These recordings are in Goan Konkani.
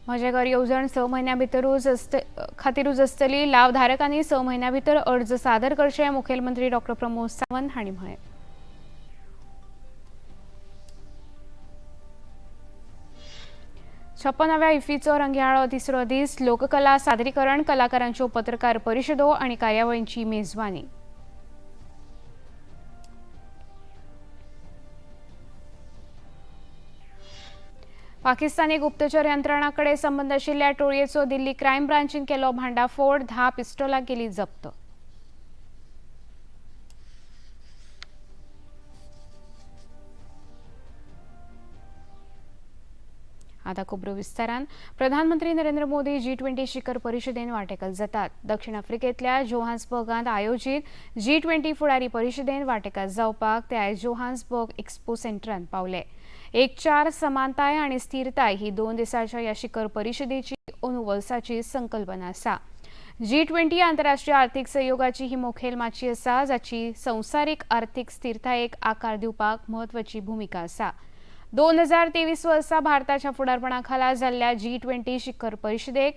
म्हजें घर येवजण 6 म्हयन्यां भितरूच खातीरूच आसतली. लावधारकांनी 6 म्हयन्यां भितर अर्ज सादर करचे, मुखेलमंत्री डॉक्टर प्रमोद सावंत हांणी म्हळें. 56व्या इफ्फीचो रंगयाळो तिसरो दीस, लोककला सादरीकरण, कलाकारांच्यो पत्रकार परिशदो आनी कार्यावळींची मेजवानी. पाकिस्तानी गुप्तचर यंत्रणाकडे संबंद आशिल्ल्या टोळयेचो दिल्ली क्रायम ब्रांचीन केलो भांडाफोड, 10 पिस्टोलां केली जप्त. आता खबरो विस्तारान. प्रधानमंत्री नरेंद्र मोदी G20 शिखर परिशदेन वांटेकार जातात. दक्षिण आफ्रिकेंतल्या जोहान्सबर्गांत आयोजीत G20 फुडारी परिशदेन वांटेकार जावपाक ते आयज जोहान्सबर्ग एक्स्पो सेंटरांत पावले. एकचार, समानताय आनी स्थिरताय ही 2 दिसांच्या ह्या शिखर परिशदेची अंदू वर्साची संकल्पना आसा. G20 आंतरराष्ट्रीय आर्थिक सहयोगाची ही मुखेल माची आसा, जाची संवसारीक आर्थिक स्थिरतायेक आकार दिवपाक म्हत्वाची भुमिका आसा. 2023 वर्सा भारताच्या फुडारपणाखाला जाल्ल्या G20 शिखर परिशदेक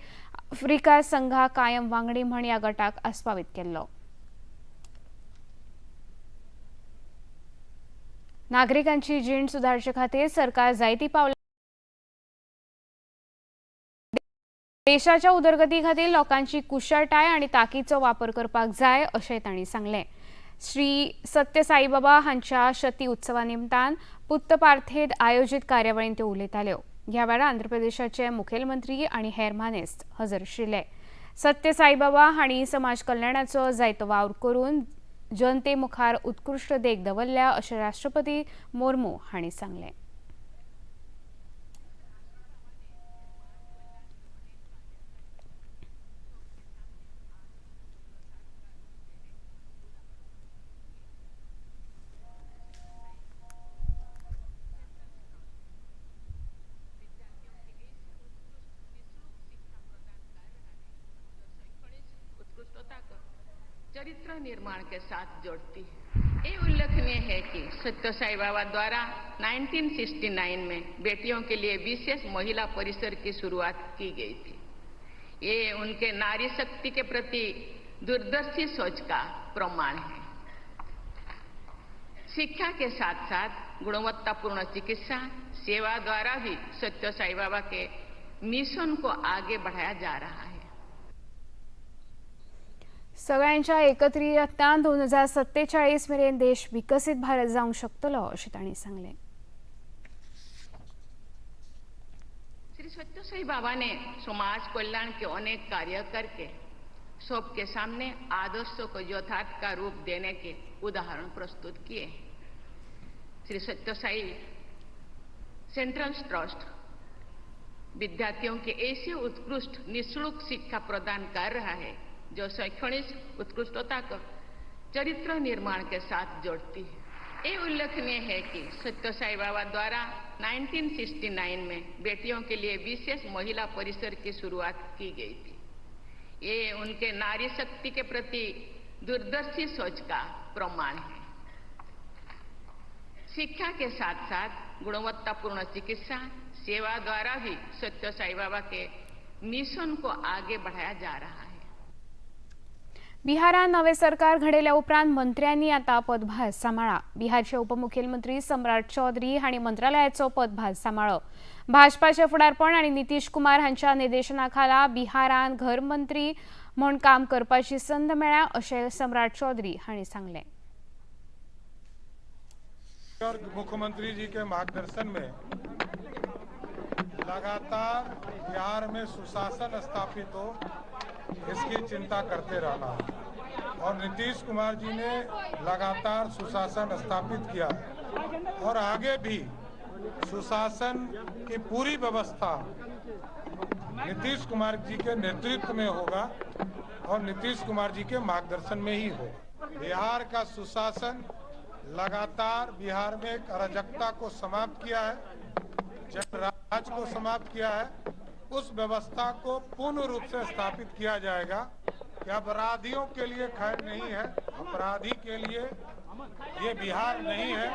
आफ्रिका संघा कायम वांगडी म्हण ह्या गटाक आस्पावीत केल्लो. नागरिकांची जीण सुदारचे खातीर सरकार जायती पावलां देशाच्या उदरगती खातीर लोकांची कुशळटाय आनी ताकीचो वापर करपाक जाय अशें तांणी सांगलें. श्री सत्य साईबाबा हांच्या शती उत्सवा निमतान पुत्तपार्थेंत आयोजीत कार्यावळींत त्यो उलयताल्यो. ह्या वेळार आंध्र प्रदेशाचे मुखेलमंत्री आनी हेर मानेस्त हजर आशिल्ले. सत्य साईबाबा हांणी समाज कल्याणाचो जायतो वावर करून जनते मुखार उत्कृश्ट देख दवरल्या अशें राष्ट्रपती मुर्मू हांणी सांगलें. चरित्र निर्माण के साथ जोड़ती है. ये उल्लेखनीय है कि सत्य साई बाबा द्वारा 1969 में बेटियों के लिए विशेष महिला परिसर की शुरुआत की गई थी. ये उनके नारी शक्ति के प्रति दूरदर्शी सोच का प्रमाण है. शिक्षा के साथ साथ गुणवत्तापूर्ण चिकित्सा सेवा द्वारा भी सत्य साई बाबा के मिशन को आगे बढ़ाया जा रहा है. सगळ्यांच्या एकत्रित यत्नान 2047 मेरेन देश विकसीत भारत जावंक शकतलो अशें तांणी सांगलें. श्री सत्य साई बाबा ने समाज कल्याण के अनेक कार्य करके सबके सामने आदर्शों को यथार्थ का रूप देने के उदाहरण प्रस्तुत किए. श्री सत्य साई सेंट्रल ट्रस्ट विद्यार्थियों के ऐसे उत्कृष्ट निःशुल्क शिक्षा प्रदान कर रहा है जो शैक्षणिक उत्कृष्टता को चरित्र निर्माण के साथ जोड़ती है. ये उल्लेखनीय है कि सत्य साई बाबा द्वारा 1969 में बेटियों के लिए विशेष महिला परिसर की शुरुआत की गई थी. ये उनके नारी शक्ति के प्रति दूरदर्शी सोच का प्रमाण है. शिक्षा के साथ साथ गुणवत्तापूर्ण चिकित्सा सेवा द्वारा भी सत्य साई बाबा के मिशन को आगे बढ़ाया जा रहा है. बिहारात नवे सरकार घडयल्या उपरांत मंत्र्यांनी आता पदभार सांबाळ्ळा. बिहारचे उपमुख्यमंत्री सम्राट चौधरी हांणी मंत्रालयाचो पदभार सांबाळ्ळो. भाजपाचे फुडारपण आनी नितीश कुमार हांच्या निर्देशनाखाला बिहारान घरमंत्री म्हूण काम करपाची संद मेळ्ळ्या अशें सम्राट चौधरी हांणी सांगलें. और मुख्यमंत्री जी के मार्गदर्शन में लगातार बिहार में सुशासन स्थापित हो, इसकी चिंता करते रहना है. और नीतीश कुमार जी ने लगातार सुशासन स्थापित किया है और आगे भी सुशासन की पूरी व्यवस्था नीतीश कुमार जी के नेतृत्व में होगा और नीतीश कुमार जी के मार्गदर्शन में ही होगा. बिहार का सुशासन लगातार बिहार में एक अराजकता को समाप्त किया है, जनराज को समाप्त किया है. उस व्यवस्था को पूर्ण रूप से स्थापित किया जाएगा कि अपराधियों के लिए खैर नहीं है, अपराधी के लिए ये बिहार नहीं है,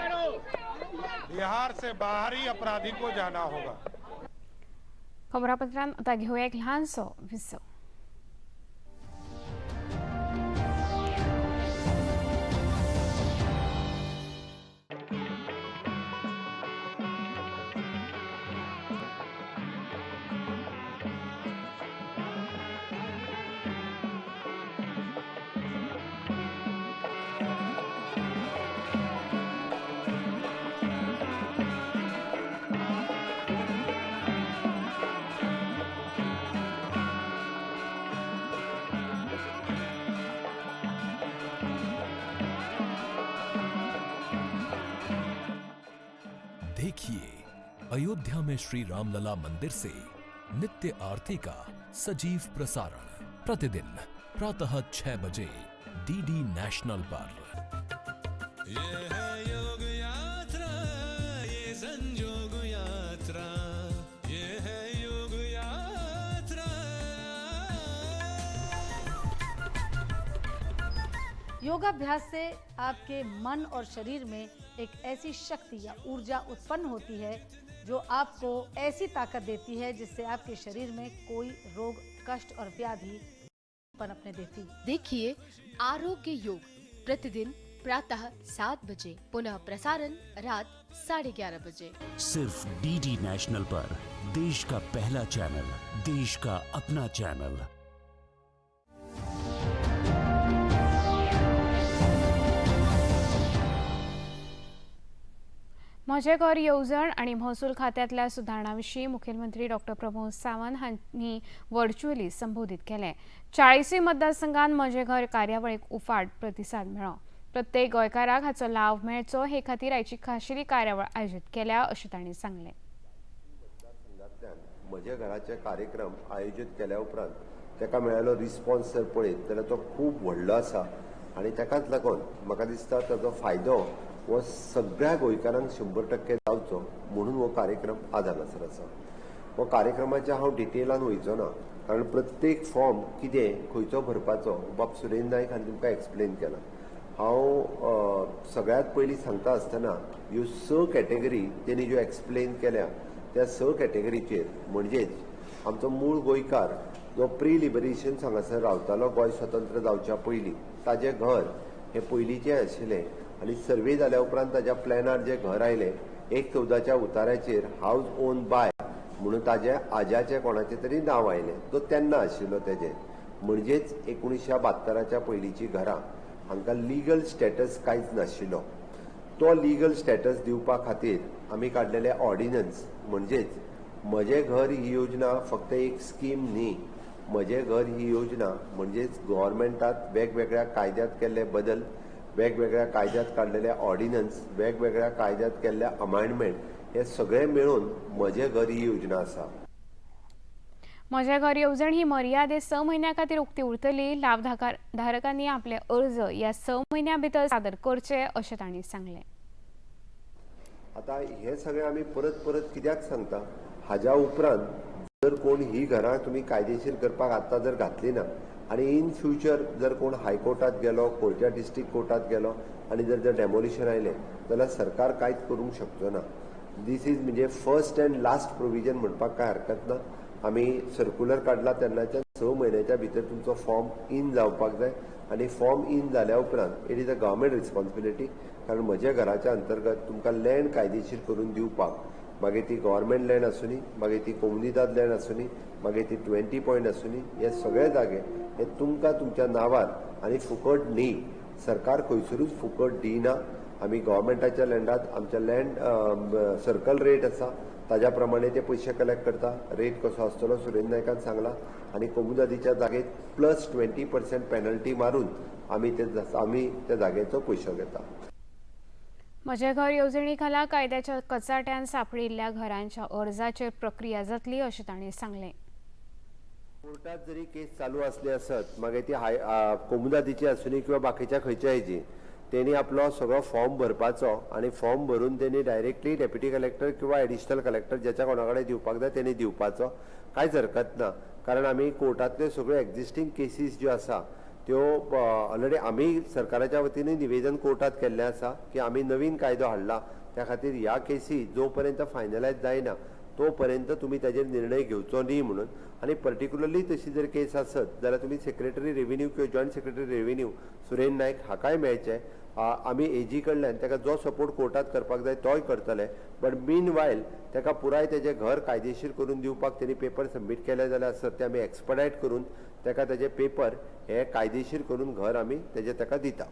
बिहार से बाहर ही अपराधी को जाना होगा. खबरापत्रांत आतां घेवया एक ल्हानसो विसव. देखिए अयोध्या में श्री रामलला मंदिर से नित्य आरती का सजीव प्रसारण प्रतिदिन प्रातः 6 बजे डीडी नेशनल पर। ये है योग यात्रा, ये संजोग यात्रा, ये है योग यात्रा। योगाभ्यास से आपके मन और शरीर में एक ऐसी शक्ति या ऊर्जा उत्पन्न होती है जो आपको ऐसी ताकत देती है जिससे आपके शरीर में कोई रोग, कष्ट और व्याधि पनपने देती। देखिए आरोग्य योग प्रतिदिन प्रातः 7 बजे, पुनः प्रसारण रात 11:30 बजे। सिर्फ डीडी नेशनल पर, देश का पहला चैनल, देश का अपना चैनल। म्हजें घर येवजण आनी महसूल खात्यांतल्या सुदारणां विशीं मुखेलमंत्री डॉ प्रमोद सावंत हांणी व्हर्च्युअली संबोधीत केलें. 40 मतदारसंघात म्हजें घर कार्यावळीक उफाट प्रतिसाद मेळ्ळो. प्रत्येक गोंयकाराक हाचो लाव मेळचो हे खातीर आयची खाशेली कार्यावळ आयोजीत केल्या अशें तांणी सांगलें. मतदारसंघांतल्यान म्हज्या घराचे कार्यक्रम आयोजीत केल्या उपरांत ताका मेळिल्लो रिस्पॉन्स जर पळयत जाल्यार तो खूब व्हडलो आसा आनी ताकाच लागून म्हाका दिसता ताचो फायदो हो सगळ्या गोंयकारांक 100% जावचो म्हणून हो कार्यक्रम आज हांगासर आसा. हो कार्यक्रमाच्या हांव डिटेलान वयचो ना, कारण प्रत्येक फॉर्म कितें खंयचो भरपाचो बाब सुरेंद्र नायक हांणी तुमकां एक्सप्लेन केला. हांव सगळ्यांत पयलीं सांगता आसतना ह्यो 6 कॅटेगरी तेणी ज्यो एक्सप्लेन केल्या त्या 6 कॅटेगरीचेर, म्हणजेच आमचो मूळ गोंयकार जो प्री लिबरेशन हांगासर रावतालो गोंय स्वतंत्र जावच्या पयलीं, ताजें घर हें पयलींचें आशिल्लें आनी सर्वे जाल्या उपरांत ताज्या प्लॅनार जें घर आयलें 1/14 उताऱ्याचेर हावज ओन बाय म्हणून ताज्या आज्याचें कोणाचें तरी नांव आयलें, तो तेन्ना आशिल्लो तेजें, म्हणजेच 1972 पयलींचीं घरां हांकां लिगल स्टेटस कांयच नाशिल्लो. तो लिगल स्टेटस दिवपा खातीर आमी काडलेले ऑर्डिनन्स, म्हणजेच म्हजें घर ही योजना फक्त एक स्कीम न्ही, म्हजें घर ही योजना म्हणजेच गव्हर्मेंटात वेगवेगळ्या कायद्यात केल्ले बदल, वेगवेगळ्या कायद्यात काडलेले ऑर्डिनन्स, वेगवेगळ्या कायद्यात केल्ले अमेंडमेंट हे सगळे मेळून म्हजें घर ही योजना आसा. म्हजें घर येवजण ही मर्यादे 6 म्हयन्यां खातीर उक्ती उरतली. लावधारकांनी आपले अर्ज ह्या 6 म्हयन्यां भितर सादर करचे अशें तांणी सांगलें. आतां हें सगळें आमी परत परत कित्याक सांगता, हाज्या उपरांत जर कोण ही घरां तुमी कायदेशीर करपाक आतां जर घातली ना आनी इन फ्युचर जर कोण हायकोर्टात गेलो, खंयच्या डिस्ट्रिक्ट कोर्टात गेलो आनी जर जर डेमोलिशन आयलें जाल्यार सरकार कांयच करूंक शकचो ना. These is म्हणजे फर्स्ट अँड लास्ट प्रोविजन म्हणपाक कांय हरकत ना. आमी सर्कुलर काडला तेन्नाच्यान 6 म्हयन्याच्या भितर तुमचो फॉर्म इन जावपाक जाय आनी फॉर्म इन जाल्या उपरांत it is a government responsibility, कारण म्हज्या घराच्या अंतर्गत तुमकां लँड कायदेशीर करून दिवपाक, मागीर ती गव्हर्मेंट लँड आसूनी, मागीर ती कोमुनिदाद लँड आसूनी, मागीर ती 20 पॉयंट आसूनी, हे सगळे जागे हे तुमकां तुमच्या नांवार आनी फुकट न्ही, सरकार खंयसरूच फुकट दिना. आमी गव्हर्मेंटाच्या लँडात आमच्या लँड सर्कल रेट आसा ताज्या प्रमाणे ते पयशे कलेक्ट करता. रेट कसो आसतलो सुरेंद्र नायकान सांगला आनी कोमुनिदादीच्या जागेत प्लस 20% पेनल्टी मारून आमी त्या जागेचो पयशो घेता. म्हजें घर येवजणे खाला कायद्याच्या कचाट्यान सांपडिल्ल्या घरांच्या अर्जाचेर प्रक्रिया जातली अशें तांणी सांगलें. कोर्टात जरी केस चालू आसली आसत, मागीर ती कोमुनिदादीची आसूनी किंवा बाकीच्या खंयच्या हेजी, तेणी आपलो सगळो फॉर्म भरपाचो आनी फॉर्म भरून तेणी डायरेक्टली डेप्युटी कलेक्टर किंवा एडिशनल कलेक्टर ज्याच्या कोणा कडेन दिवपाक जाय तेणी दिवपाचो, कांयच हरकत ना. कारण आमी कोर्टांतल्यो सगळ्यो एग्जिस्टींग केसीस ज्यो आसा त्यो ऑलरेडी आमी सरकाराच्या वतीन निवेदन कोर्टात केल्लें आसा की आमी नवीन कायदो हाडला, त्या खातीर ह्या केसी जो पर्यंत फायनलायज जायना तो पर्यंत तुमी ताजेर निर्णय घेवचो न्ही म्हणून. आनी पर्टिक्युलरली तशी जर केस आसत जाल्यार तुमी सेक्रेटरी रेव्हेन्यू किंवा joint secretary revenue Suren Naik हाकाय मेळचें. आमी एजी कडल्यान ताका जो सपोर्ट कोर्टात करपाक जाय तोय करतले, बट मीन वायल ताका पुराय तेजें घर कायदेशीर करून दिवपाक तेणी पेपर सबमीट केले जाल्यार आसत ते आमी एक्सपडायट करून ताका तेजे पेपर हे कायदेशीर करून घर आमी तेजे ताका दिता.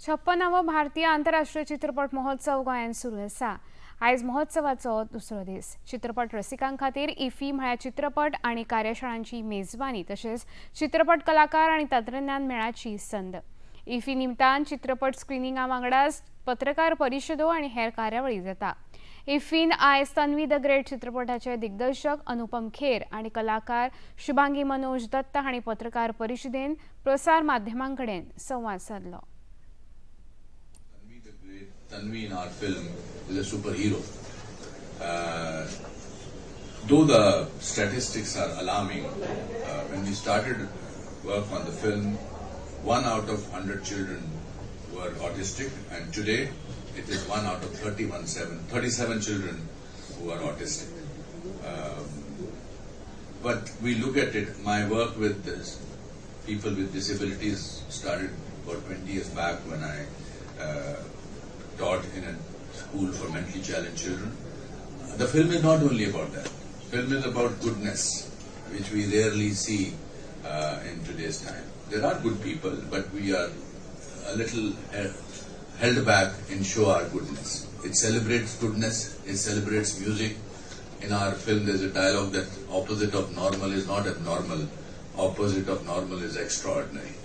56वो भारतीय आंतरराष्ट्रीय चित्रपट महोत्सव गोंयांत सुरू आसा. आयज महोत्सवाचो दुसरो दीस. चित्रपट रसिकां खातीर इफी म्हळ्यार चित्रपट आनी कार्यशाळांची मेजवानी तशेंच चित्रपट कलाकार आनी तंत्रज्ञान मेळाची संद. इफी निमतान चित्रपट स्क्रिनिंगा वांगडाच पत्रकार परिशदो आनी हेर कार्यावळी जाता. इफीन आयज तन्वी the great चित्रपटाचे दिग्दर्शक अनुपम खेर आनी कलाकार शुभांगी मनोज दत्त हांणी पत्रकार परिशदेन प्रसार माध्यमां कडेन संवाद सादलो. Tanvi the Great, Tanvi in our film is a superhero. Though the statistics are alarming, when we started work on the film, 1 out of 100 children were autistic, and today it is 1 out of 37 children who are autistic. But we look at it, my work with this, people with disabilities started about 20 years back when I taught in a school for mentally challenged children. The film is not only about that. Film is about goodness, which we rarely see in today's time. There are good people, but we are a little held back in show our goodness. It celebrates goodness, it celebrates music. In our film there's a dialogue that opposite of normal is not abnormal, opposite of normal is extraordinary.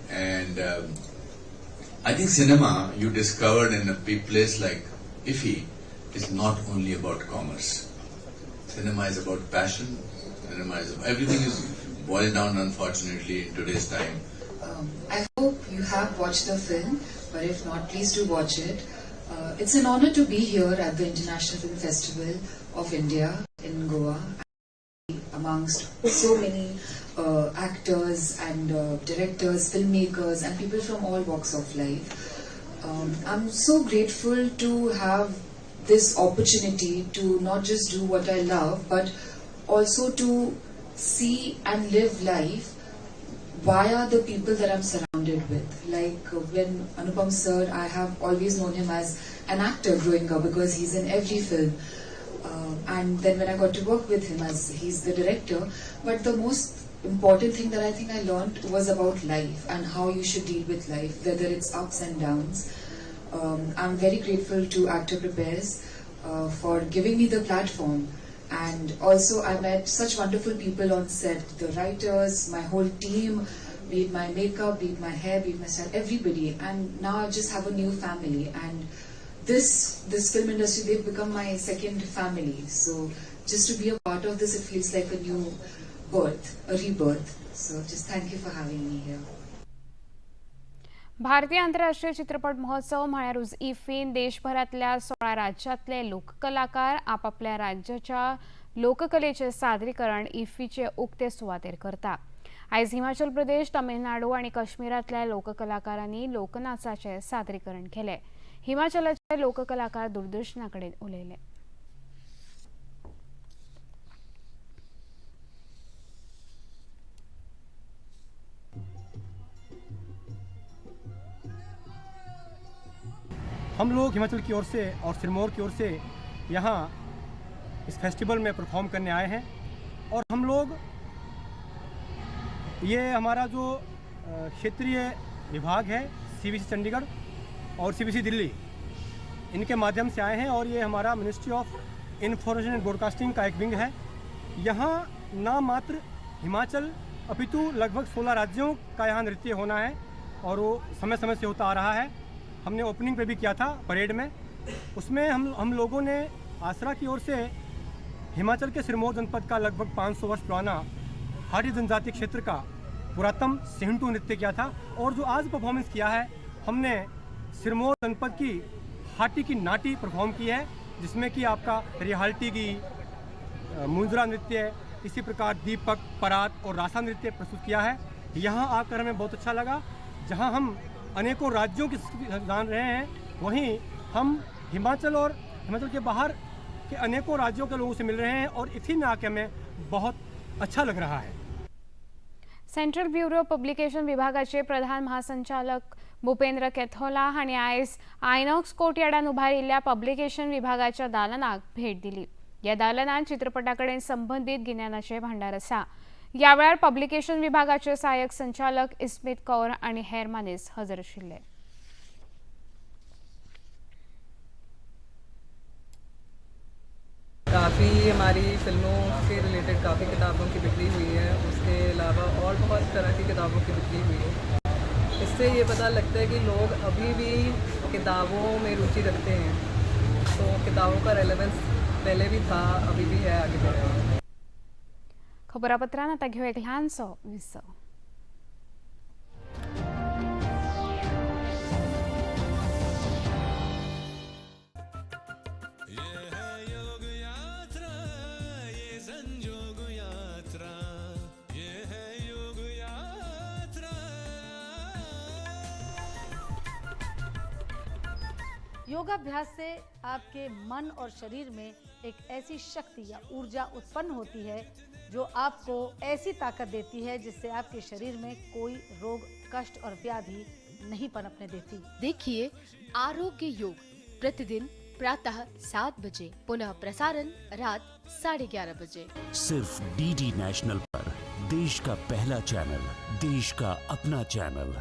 And I think cinema, you discovered in a place like IFFI, is not only about commerce. Cinema is about passion. Cinema is, everything is boiled down, unfortunately, in today's time. I hope you have watched the film, but if not, please do watch it. It's an honor to be here at the International Film Festival of India in Goa, amongst so many actors and directors, filmmakers, and people from all walks of life. I'm so grateful to have this opportunity to not just do what I love, but also to see and live life via the people that I'm surrounded with. Like when Anupam sir, I have always known him as an actor growing up because he's in every film. And then when I got to work with him as he's the director, but the most important thing that I think I learned was about life and how you should deal with life, whether it's ups and downs. I'm very grateful to Actor Prepares for giving me the platform. And also I met such wonderful people on set, the writers, my whole team, be it my makeup, be it my hair, be it my style, everybody. And now I just have a new family. And this film industry, they've become my second family. So just to be a part of this, it feels like a new birth, a rebirth. So just thank you for having me here. भारतीय आंतरराष्ट्रीय चित्रपट महोत्सव म्हळ्यारूच इफीन देशभरांतल्या 16 राज्यांतले लोककलाकार आपापल्या राज्याच्या लोककलेचें सादरीकरण इफीचे उक्ते सुवातेर करता. आयज हिमाचल प्रदेश, तमिळनाडू आनी काश्मीरांतल्या लोककलाकारांनी लोकनाचाचें सादरीकरण केलें. हिमाचलाचे लोककलाकार दूरदर्शना कडेन उलयले. हम लोग हिमाचल की ओर से और सिरमौर की ओर से यहाँ इस फेस्टिवल में परफॉर्म करने आए हैं। और हम लोग, ये हमारा जो क्षेत्रीय विभाग है सीबीसी चंडीगढ़ और सीबीसी दिल्ली, इनके माध्यम से आए हैं। और ये हमारा ministry of information and broadcasting का एक विंग है। यहाँ ना मात्र हिमाचल अपितु लगभग 16 राज्यों का यहाँ नृत्य होना है और वो समय समय से होता आ रहा है। हमने ओपनिंग पे भी किया था परेड में, उसमें हम लोगों ने आसरा की ओर से हिमाचल के सिरमौर जनपद का लगभग 500 वर्ष पुराना हाटी जनजाति क्षेत्र का पुरातन सिंहटू नृत्य किया था। और जो आज परफॉर्मेंस किया है, हमने सिरमौर जनपद की हाटी की नाटी परफॉर्म की है, जिसमें कि आपका रिहाल्टी की मुंजरा नृत्य, इसी प्रकार दीपक, परात और रासा नृत्य प्रस्तुत किया है। यहाँ आकर हमें बहुत अच्छा लगा। जहाँ हम अनेकों राज्यों की संस्कृति जान रहे हैं, वहीं हम हिमाचल और हिमाचल के बाहर कि अनेकों राज्यों के लोगों से मिल रहे हैं और इसी में आके हमें बहुत अच्छा लग रहा है। सेंट्रल ब्युरो पब्लिकेशन विभागाचे प्रधान महासंचालक भूपेंद्र केथोला हांणी आयज आयनॉक्स कोर्टयार्डान उबारिल्ल्या पब्लिकेशन विभागाच्या दालनाक भेट दिली. ह्या दालनान चित्रपटा कडेन संबंदीत गिन्यानाचे भांडार आसा. ह्या वेळार पब्लिकेशन विभागाचे सहाय्यक संचालक इस्मित कौर आनी हेर मानेस्त हजर आशिल्ले. काफ़ी हमारी फिल्मों के रिलेटेड काफ़ी किताबों की बिक्री हुई है। उसके अलावा और बहुत तरह की किताबों की बिक्री हुई है। इससे ये पता लगता है कि लोग अभी भी किताबों में रुचि रखते हैं, तो किताबों का रेलेवेंस पहले भी था, अभी भी है, आगे भी रहेगा। खबरापत्रान आतां घेवया एक ल्हानसो विसव. ये है योग यात्रा, ये संजोग यात्रा, ये है योग यात्रा। योगाभ्यास से आपके मन और शरीर में एक ऐसी शक्ति या ऊर्जा उत्पन्न होती है जो आपको ऐसी ताकत देती है जिससे आपके शरीर में कोई रोग, कष्ट और व्याधि नहीं पनपने देती। देखिए आरोग्य योग प्रतिदिन प्रातः 7 बजे, पुनः प्रसारण रात 11:30 बजे। सिर्फ डीडी नेशनल पर देश का पहला चैनल, देश का अपना चैनल।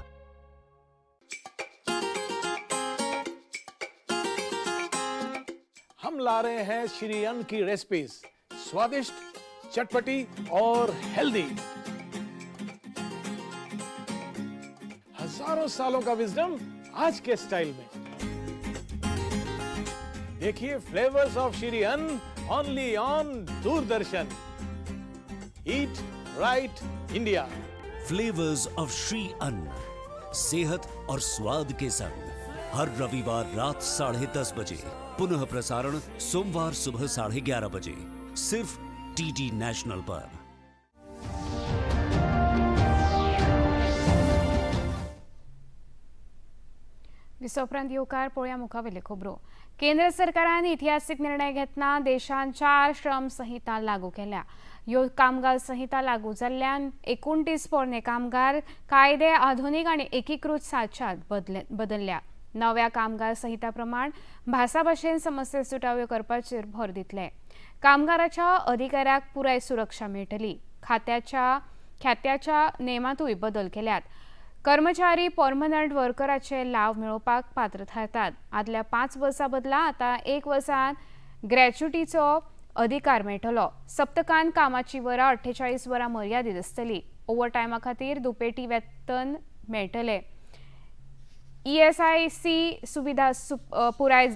हम ला रहे हैं श्री अन्न की रेसिपीज, स्वादिष्ट, चटपटी और हेल्दी। हजारों सालों का विजडम आज के स्टाइल में। देखिए Flavours of Shri Anna, only on Doordarshan. Eat Right India. Flavours of Shri Anna, सेहत और स्वाद के संग, हर रविवार रात 10:30 बजे, पुनः प्रसारण सोमवार सुबह 11:30 बजे, सिर्फ डीडी नेशनल पर। विसवा उपरांत येवकार. पळोवया मुखावेल्यो खबरो. केंद्र सरकारान इतिहासीक निर्णय घेतना देशांत चार श्रम संहिता लागू केल्या. ह्यो कामगार संहिता लागू जाल्ल्यान 29 पोरणे कामगार कायदे आधुनीक आनी एकीकृत साच्यात बदलल्या. नव्या कामगार संहिता प्रमाण भासाभाशेन समस्या सुटाव्यो करपाचेर भर दितले. कामगाराच्या अधिकाऱ्याक पुराय सुरक्षा मेळटली. खात्याच्या नेमांतूय बदल केल्यात. कर्मचारी परमनंट वर्कराचे लाव मेळोवपाक पात्र थारतात. आदल्या 5 वर्सां बदला आतां 1 वर्सान ग्रॅच्युटीचो अधिकार मेळटलो. सप्तकान कामाची वरां 48 वरां मर्यादीत आसतली. ओव्हर खातीर दुपेटी वेतन मेळटले. ईएसआयसी सुविधा पुराय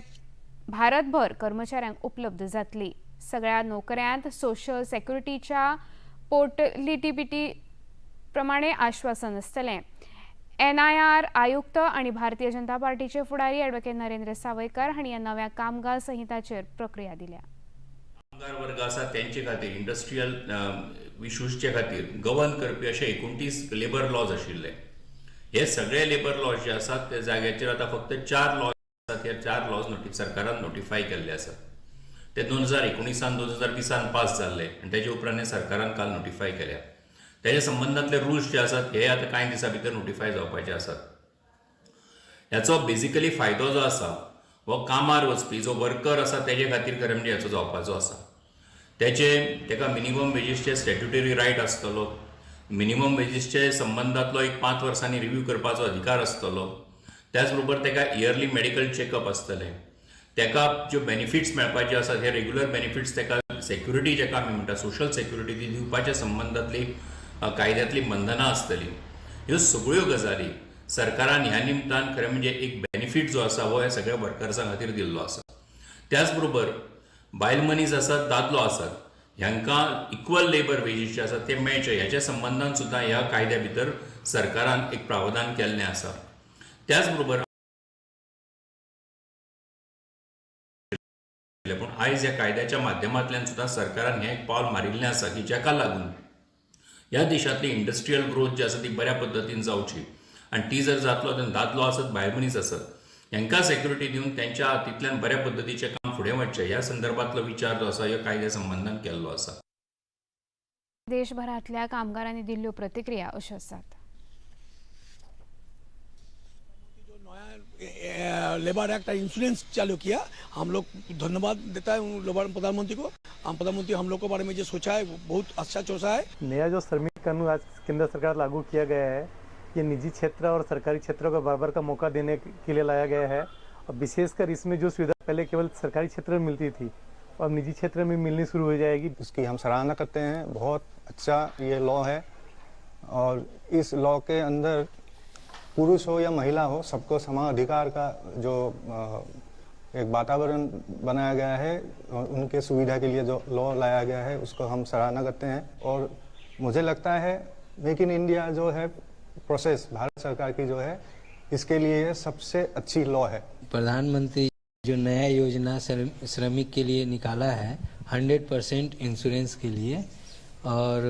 भारतभर कर्मचाऱ्यांक उपलब्ध जातली. सगळ्या नोकऱ्यांत सोशल सेक्युरिटीच्या पोर्टलिटिबिटी प्रमाणे आश्वासन आसतलें. एनआयआर आयुक्त आनी भारतीय जनता पार्टीचे फुडारी ॲडव्होकेट नरेंद्र सावयकर हांणी ह्या नव्या कामगार संहिताचेर प्रक्रिया दिल्या. कामगार वर्ग आसा तेंचे खातीर इंडस्ट्रियल इशूजचे खातीर गवर्न करपी अशे 29 लेबर लॉज आशिल्ले. हे सगळे लेबर लॉज जे आसात ते जाग्याचेर आतां फक्त 4 लॉज आसात. हे 4 लॉज सरकारान नोटिफाय केल्ले आसात. ते 2019 2020 पास जाल्ले आनी तेजे उपरांत हे सरकारान काल नोटिफाय केल्या. तेजे संबंदांतले रुल्स जे आसात हे आतां कांय दिसां भितर नोटिफाय जावपाचे आसात. ह्याचो बेजिकली फायदो जो आसा हो कामार वचपी जो वर्कर आसा तेजे खातीर खरें म्हणजे हेचो जावपाचो आसा. तेचे तेका मिनिमम वेजीसचे स्टॅट्युटरी रायट आसतलो. मिनिमम वेजीसचे संबंदांतलो एक 5 वर्सांनी रिव्यू करपाचो अधिकार आसतलो. त्याच बरोबर तेका इयरली मेडिकल चॅकअप आसतलें. तेका ज्यो बेनिफिट्स मेळपाचे आसात हे रेग्युलर बेनिफिट्स, तेका सेक्युरिटी जेका आमी म्हणटा सोशल सेक्युरिटी, ती दिवपाच्या संबंदांतली कायद्यांतली बंधनां आसतलीं. ह्यो सगळ्यो गजाली सरकारान ह्या निमतान खरें म्हणजे एक बेनिफीट जो आसा हो ह्या सगळ्या वर्कर्सां खातीर दिल्लो आसा. त्याच बरोबर बायल मनीस आसात, दादलो आसात, ह्यांकां इक्वल लेबर वेजीस जे आसात ते मेळचे ह्याच्या संबंदान सुद्दां ह्या कायद्या भितर सरकारान एक प्रावधान केल्लें आसा. त्याच बरोबर पूण आयज ह्या कायद्याच्या माध्यमांतल्यान सुद्दां सरकारान हें एक पावल मारिल्लें आसा की जाका लागून ह्या देशांतली इंडस्ट्रियल ग्रोथ जी आसा ती बऱ्या पद्दतीन जावची आनी ती जर जातलो तेन्ना दादलो आसत, बायल मनीस आसत, हांकां सेक्युरिटी दिवन तेंच्या हातींतल्यान बऱ्या पद्दतीचें काम फुडें फुडें वचचें ह्या संदर्भांतलो विचार जो आसा ह्या कायद्या संबंदान केल्लो आसा. देशभरांतल्या कामगारांनी दिल्ल्यो प्रतिक्रिया अश्यो आसात. लेबर एक्ट इंश्योरेंस चालू किया, हम लोग धन्यवाद देता है लेबर प्रधानमंत्री को। हम प्रधानमंत्री हम लोग के बारे में जो सोचा है बहुत अच्छा सोचा है। नया जो श्रमिक कानून आज केंद्र सरकार लागू किया गया है, ये निजी क्षेत्र और सरकारी क्षेत्रों को बराबर का मौका देने के लिए लाया गया है। और विशेषकर इसमें जो सुविधा पहले केवल सरकारी क्षेत्र में मिलती थी और निजी क्षेत्र में मिलनी शुरू हो जाएगी। इसकी हम सराहना करते हैं, बहुत अच्छा ये लॉ है और इस लॉ के अंदर पुरुष हो या महिला हो सबको समान अधिकार का जो एक वातावरण बनाया गया है और उनके सुविधा के लिए जो लॉ लाया गया है उसको हम सराहना करते हैं। और मुझे लगता है मेक इन इंडिया जो है प्रोसेस भारत सरकार की जो है इसके लिए सबसे अच्छी लॉ है। प्रधानमंत्री जो नया योजना श्रमिक के लिए निकाला है 100% इंश्योरेंस के लिए और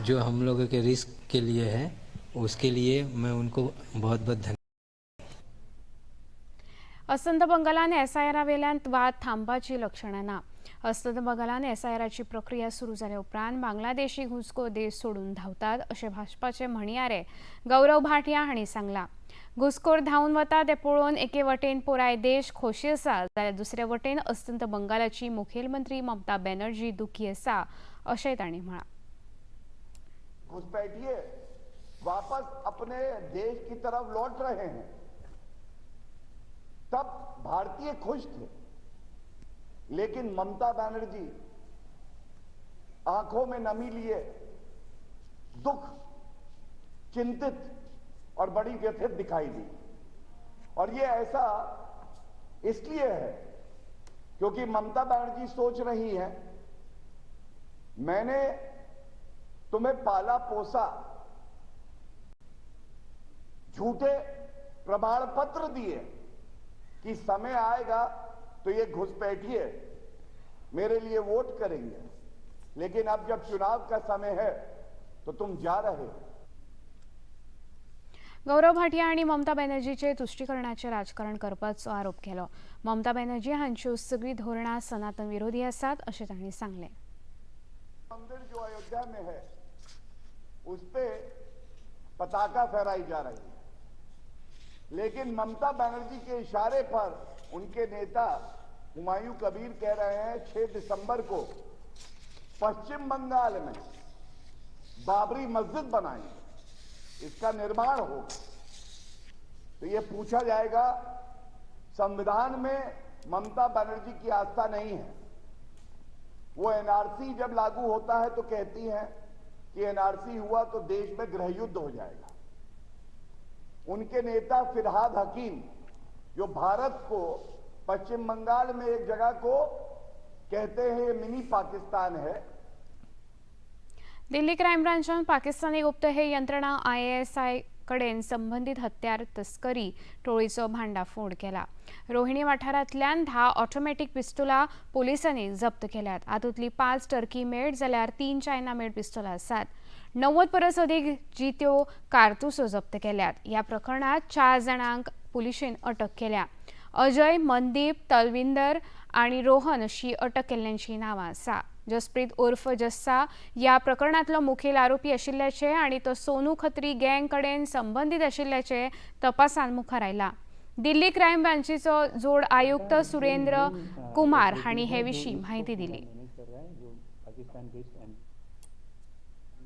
जो हम लोगों के रिस्क के लिए है उसके लिए मैं उनको बहुत बहुत धन्यवाद। अस्तंत बंगालान एसआयआरा वेल्यान वाद थांबपाची लक्षणां ना। अस्तंत बंगालान एसआयआराची प्रक्रिया सुरू जाले उपरांत बांगलादेशी घुसखोर देश सोडून धांवतात अशें भाजपाचे म्हणयारे गौरव भाटिया हांणी सांगलां। घुसखोर धांवन वता ते पळोवन एके वटेन पुराय देश खोशी आसा जाल्यार दुसरे वटेन अस्तंत बंगालाची मुखेलमंत्री ममता बॅनर्जी दुखी आसा अशेंय तांणी म्हळां। घुसपैठिए वापस अपने देश की तरफ लौट रहे हैं, तब भारतीय खुश थे, लेकिन ममता बनर्जी आंखों में नमी लिए दुख, चिंतित और बड़ी व्यथित दिखाई दी। और ये ऐसा इसलिए है क्योंकि ममता बनर्जी सोच रही है मैंने तुम्हें पाला पोसा, झूठे प्रमाण पत्र दिए कि समय आएगा तो ये घुसपैठिए मेरे लिए वोट करेंगे, लेकिन अब जब चुनाव का समय है तो तुम जा रहे हो। गौरव भाटिया आनी ममता बॅनर्जीचे तुष्टीकरणाचे राजकारण करपाचो आरोप केलो। ममता बॅनर्जी हांच्यो सगळीं धोरणां सनातन विरोधी आसात अशें तांणी सांगलें। मंदिर जो अयोध्या में है उस पे पताका फहराई जा रही है, लेकिन ममता बनर्जी के इशारे पर उनके नेता हुमायूं कबीर कह रहे हैं 6 दिसंबर को पश्चिम बंगाल में बाबरी मस्जिद बनाएंगे, इसका निर्माण होगा। तो यह पूछा जाएगा संविधान में ममता बनर्जी की आस्था नहीं है। वो एनआरसी जब लागू होता है तो कहती हैं कि एनआरसी हुआ तो देश में गृह युद्ध हो जाएगा। उनके नेता फिरहाद हकीम जो भारत को पश्चिम बंगाल में एक जगह को कहते हैं ये मिनी पाकिस्तान है। दिल्ली क्रायम ब्रांचान पाकिस्तानी गुप्तहेर यंत्रणा आयएसआय कडेन संबंदीत हत्यार तस्करी टोळीचो भांडाफोड केला। रोहिणी वाठारांतल्यान 10 ऑटोमॅटीक पिस्तुलां पोलिसांनी जप्त केल्यात। हातूंतली 5 टर्की मेड जाल्यार 3 चायना मेड पिस्तुलां आसात। 90 परस अदीक जित्यो कारतुसो जप्त केल्यात। ह्या प्रकरणांत 4 जाणांक पुलिशेन अटक केल्या। अजय, मनदीप, तलविंदर आनी रोहन अशी अटक केल्ल्यांची नांवां आसा। जसप्रीत उर्फ जस्सा ह्या प्रकरणांतलो मुखेल आरोपी आशिल्ल्याचे आनी तो सोनू खत्री गँग कडेन संबंदीत आशिल्ल्याचे तपासान मुखार आयला। दिल्ली क्रायम ब्रांचीचो जोड आयुक्त सुरेंद्र कुमार हांणी हे विशीं म्हायती दिली।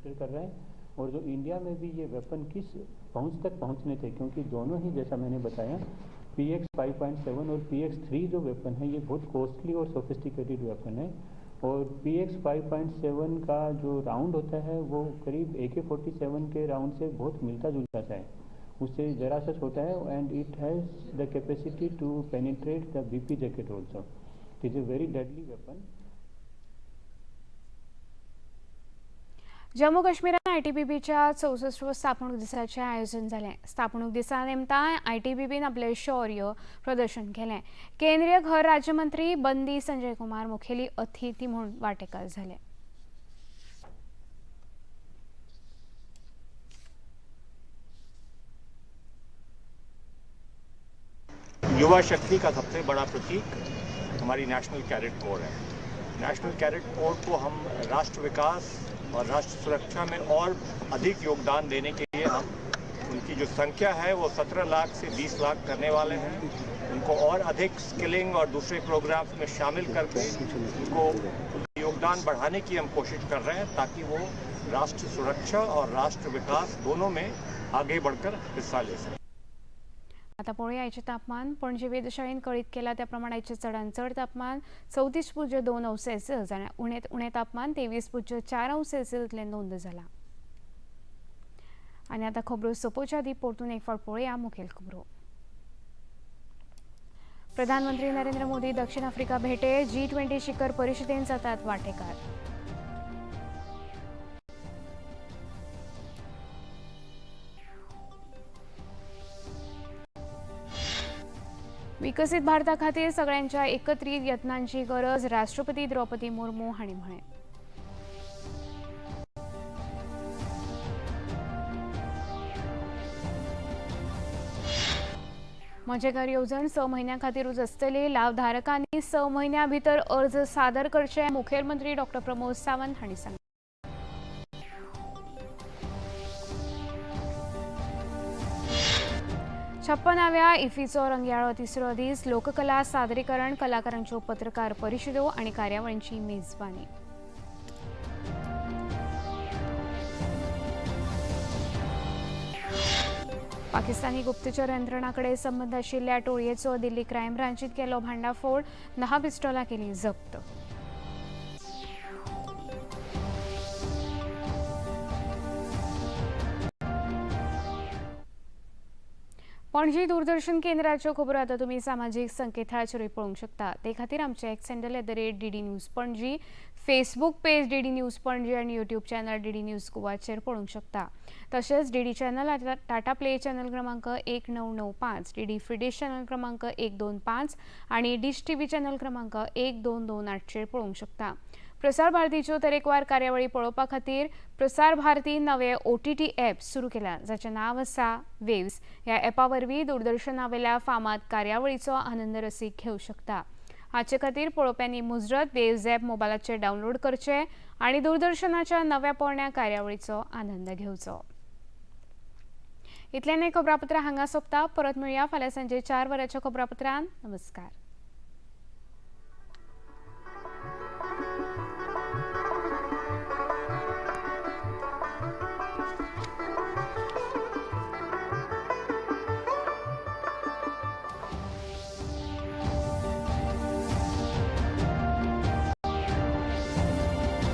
कर रहे हैं और जो इंडिया में भी ये वेपन किस पहुंच तक पहुंचने थे, क्योंकि दोनों ही जैसा मैंने बताया PX 5.7 और PX 3 जो वेपन है ये बहुत कॉस्टली और सोफिस्टिकेटेड वेपन है। और PX 5.7 का जो राउंड होता है वो करीब AK-47 के राउंड से बहुत मिलता जुलता सा है, उससे ज़रा सा छोटा है and it has the capacity to penetrate the BP jacket also. It is a very deadly weapon. Jammu काश्मीरात आयटीबीपीच्या 64व्या स्थापणूक दिसाचें आयोजन जालें। स्थापणूक दिसा निमतान आयटीबीपीन आपलें शौर्य प्रदर्शन केलें। केंद्रीय घर राज्यमंत्री बंदी संजय कुमार मुखेली अतिथी म्हूण वांटेकार जाले। युवा शक्ति का सबसे बड़ा प्रतीक हमारी नेशनल कैडेट कोर है। नेशनल कैडेट कोर को हम राष्ट्र विकास और राष्ट्र सुरक्षा में और अधिक योगदान देने के लिए हम उनकी जो संख्या है वो 17 लाख से 20 लाख करने वाले हैं। उनको और अधिक स्किलिंग और दूसरे प्रोग्राम्स में शामिल करके उनको योगदान बढ़ाने की हम कोशिश कर रहे हैं, ताकि वो राष्ट्र सुरक्षा और राष्ट्र विकास दोनों में आगे बढ़कर हिस्सा ले सकें। आता पळोवया आयचें तापमान। पणजे वेधशाळेन कळीत केला त्या प्रमाण आयचें चडांत चड तापमान 34.2 अंश सेल्सियस आनी उणेंत उणें तापमान 23.4 अंश सेल्सियस इतलें नोंद जालां। आनी आतां खबरो सोंपोवच्या आदीं परतून एक फावट पळोवया मुखेल खबरो। प्रधानमंत्री नरेंद्र मोदी दक्षिण आफ्रिका भेटे, G20 शिखर परिषदेन जातात वांटेकार। विकसित भारता खातीर सगळ्यांच्या एकत्रीत यत्नांची गरज, राष्ट्रपती द्रौपदी मुर्मू हांणी म्हळें। म्हजें घर येवजण 6 म्हयन्यां खातीरूच आसतली, लावधारकांनी 6 म्हयन्यां भितर अर्ज सादर करचे, मुखेलमंत्री डॉ प्रमोद सावंत हांणी सांगलें। 56व्या इफ्फीचो रंगयाळो तिसरो दीस, लोककला सादरीकरण, कलाकारांच्यो पत्रकार परिशदो आनी कार्यावळींची मेजवानी। पाकिस्तानी गुप्तचर यंत्रणा कडेन संबंद आशिल्ल्या टोळयेचो दिल्ली क्रायम ब्रांचीत केलो भांडाफोड, 10 पिस्टोलां केली जप्त। पणजी दूरदर्शन केंद्राच्यो खबरो आतां तुमी सामाजीक संकेतथळाचेरूय पळोवंक शकता। ते खातीर आमचे X handle @DD News Panaji, Facebook page DD News Panaji आनी यूट्यूब चॅनल DD news गोवाचेर पळोवंक शकता। तशेंच DD channel आतां टाटा प्ले चॅनल क्रमांक 1995, DD फ्रीडिश चॅनल क्रमांक 125 आनी डिश टीव्ही चॅनल क्रमांक 1228चेर पळोवंक शकता। प्रसार भारतीच्यो तरेकवार कार्यावळी पळोवपा खातीर प्रसार भारती नवे OTT app सुरू केला, जाचें नांव आसा वेव्स। ह्या ॲपा वरवीं दूरदर्शनावेल्या फामाद कार्यावळीचो आनंद रसीक घेवंक शकता। हाचे खातीर पळोवप्यांनी मुजरत वेव्स ॲप मोबायलाचेर डावनलोड करचें आनी दूरदर्शनाच्या नव्या पोरण्या कार्यावळीचो आनंद घेवचो। इतल्यान हें खबरापत्र हांगा सोंपता। परत मेळया फाल्यां सांजे 4 वरांच्या खबरापत्रान। नमस्कार।